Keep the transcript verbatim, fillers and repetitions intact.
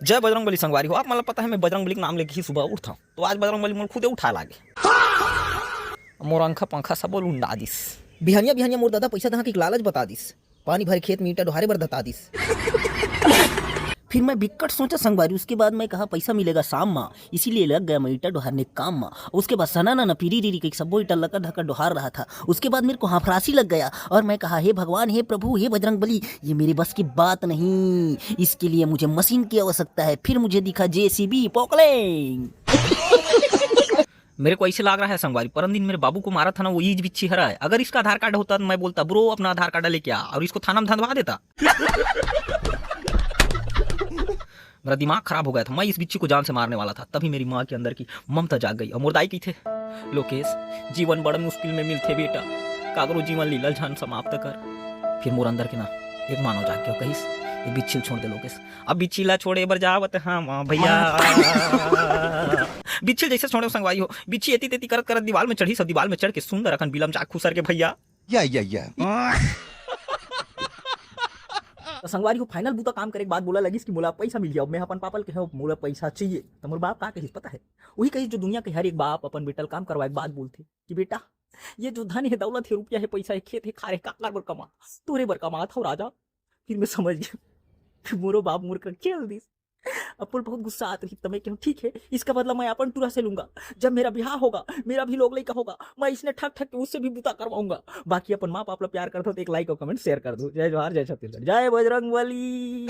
जय बजरंग बली संगवारी हो। आप मन ल पता है, मैं बजरंग बली के नाम लेके ही सुबह उठथंव, तो आज बजरंग बली मोला खुदे उठा लागे। मोर अंखा पंखा सबो ल उंडा दिस। बिहनिया बिहनिया मोर दादा पैसा दहा के लालच बता दिस, पानी भरे खेत में ईंटा डोहारे बर दता दिस। फिर मैं बिक्कट सोचा संगवारी, उसके बाद मैं कहा पैसा मिलेगा शाम मा, इसीलिए लग गया मैं ईंटा डोहारने काम मा। उसके बाद सना ना ना पीरी रीरी के सबो ईंटा लकर ढकर डोहार रहा था। उसके बाद मेरे को हाफरासी लग गया और मैं कहा, हे भगवान, हे प्रभु, हे बजरंग बली, ये मेरे बस की बात नहीं, इसके लिए मुझे मशीन की आवश्यकता है। फिर मुझे दिखा जेसीबी पोकलेंग। मेरे को ऐसे लग रहा है संगवारी, परम दिन मेरे बाबू को मारा था ना वो ईज बिच्छी हरा है। अगर इसका आधार कार्ड होता तो मैं बोलता, ब्रो, अपना आधार कार्ड लेके आ, और इसको थाना में धंधवा देता। मेरा दिमाग खराब हो गया था, मैं इस बिच्छी को जान से मारने वाला था। तभी मेरी माँ के अंदर की ममता जाग गई और मोर दाई कहिथे, लोकेश, जीवन बड़ मुश्किल में मिलथे बेटा, काकरो जीवन लीला झन समाप्त कर। फिर मोर अंदर के ना एक मानव जाग गया, कहिस, ये बिच्छी ल छोड़ दे लोकेश। अब बिच्छी ला छोड़े बर जावत हंव भैया। बिच्छी ल जैसे छोड़े संगवारी हो, बिच्छी एती तेती करत करत दीवाल में चढ़िस, दीवाल में चढ़ के सुंदर अकन बिलम जाग खुसर के भैया। या, या, या। तो संगवारी हो, final बुता काम करे के बाद बोला लगिस कि मोला पैसा मिल जाओ, मैं अपन पापा ल कहे मोला पैसा चाहिए। तो मोर बाप का कहिस पता है? वही कहिस जो दुनिया के हर एक बाप अपन बेटा ल काम करवाए के बाद बोलथे कि बेटा, ये जो धन है, दौलत है, रुपया है, पैसा है, खेत है, खार है, काकर बर कमा? तोरे बर कमात हव राजा। फिर मैं समझ गया। फिर मोरो बाप मोर कर खेल दिस। अब मोर बहुत गुस्सा आत रही, तो मैं कहूँ, ठीक है, इसका बदला मैं अपन टूरा से लूंगा। जब मेरा ब्याह होगा, मेरा भी लोग लइका होगा, मैं इसने ठग ठग के उससे भी बुता करवाऊंगा। बाकी अपन माँ बाप ला प्यार करथव तो एक like और comment share कर दो। जय जोहार, जय छत्तीसगढ़, जय बजरंग बली।